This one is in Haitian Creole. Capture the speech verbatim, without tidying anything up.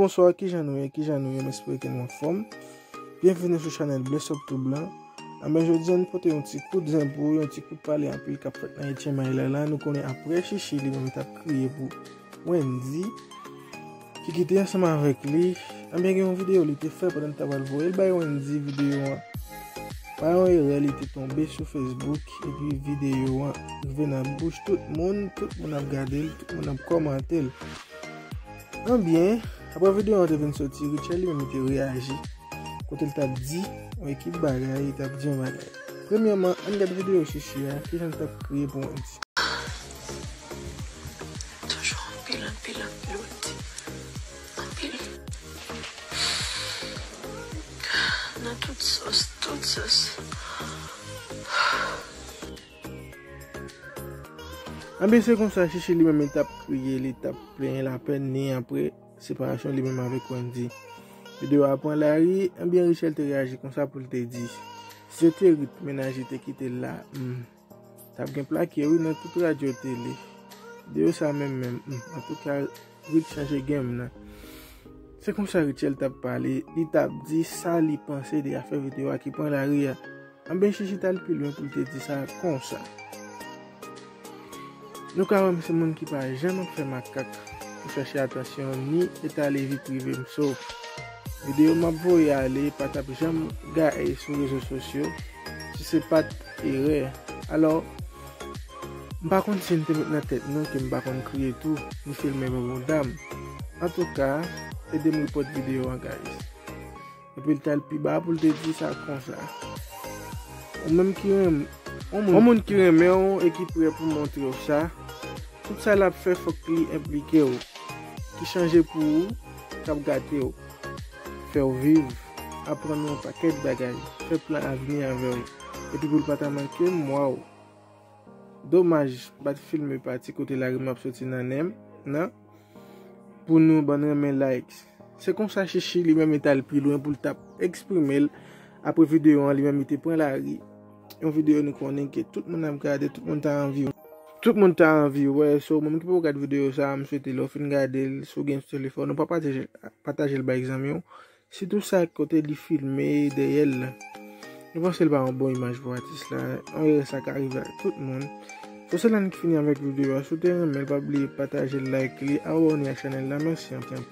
Bonswa, kijan nou ye? Kijan nou ye? M espere ke nou anfòm. Byenvini sou chanèl Bless Up Tou Blan. Anben, jodi a, nou pote yon ti kout zen pou yon ti kout pale anpil k ap fèt nan etyenmay la la. Nou konnen apre Chichi li menm t ap kriye pou Wendy, ki kite ansanm avèk li. Anben, gen yon videyo li te fè pandan l t ap al voye l bay Wendy videyo an. Pa yon erè, li te tonbe sou Facebook, epi videyo an rive nan bouch tout moun, tout moun ap gade l, tout moun ap kòmante l. Anben, apre videyo an te vin soti, Rutshelle li menm li te reyaji. Kote l t ap di yon ekip bagay, li t ap di yon bagay. Premyèman, ann gade videyo Chichi a, kijan l t ap kriye pou Wendy. Toujou anpil, anpil, anpil, Wendy. Anpil. Nan tout sòs, tout sòs. Anben, se konsa, Chichi li menm li t ap kriye, li t ap plenyen lapèn ni apre separasyon li menm avèk Wendy. Videyo a pran lari, anben, Rutshelle te reyaji konsa pou l te di, si se te Ruth mennaj li te kite l la, hmm, t ap gen plake wi nan tout radyo tele. Videyo sa menm menm, hmm, antouka, Ruth chanje game nan. Se konsa Rutshelle t ap pale, li t ap di sa li panse de afè videyo a ki pran lari a. Anben, Chichi t al pi lwen pou l te di sa konsa. Nou ka wè m se moun ki pa janm ap fè makak pou chache atansyon ni etale vi prive m. So, videyo m ap voye ale pa t ap janm gaye sou rezo sosyo si se pa t erè. Alò, m pa konn si n te met nan tèt nou ke m pa konn kriye tou, ni filme bonbon dam. Antouka, ede m repòt videyo an, guys. Epi l t al pi ba pou l te di sa konsa. Ou menm ki renmen, yon moun, yon moun ki renmen w e ki prè pou montre w sa, tout sa l ap fè fòk li enplike w, ki chanje pou ou, k ap gate w, fè w viv, aprann ou yon pakèt bagay, fè plan avni avè w, epi pou l pa ta manke m, waw. Domaj, m pa t filme pati kote lagrimen ap soti nan nen m nan, pou nou bann renmen likes. Se konsa Chichi li menm li t al pi lwen pou l t ap eksprime l. Apre videyo an, li menm li te pran lari. Yon videyo nou konnen ke tout moun ap gade, tout moun ta anvi, tout moun ta anvi wè. So, moun ki poko gade videyo sa, m swete lè w fin gade l, si w gen sou telefòn ou, pa pataje, pataje l bay zanmi w. Sitou sa kote li filme dèyè l la. Nou panse l pa yon bon imaj pou atis la. Yon erè sa ka rive ak tout moun. So, se la n ki fini avèk videyo a. Si w te renmen l, pa bliye pataje l, like li, abòne ak chanèl la. Mèsi anpil.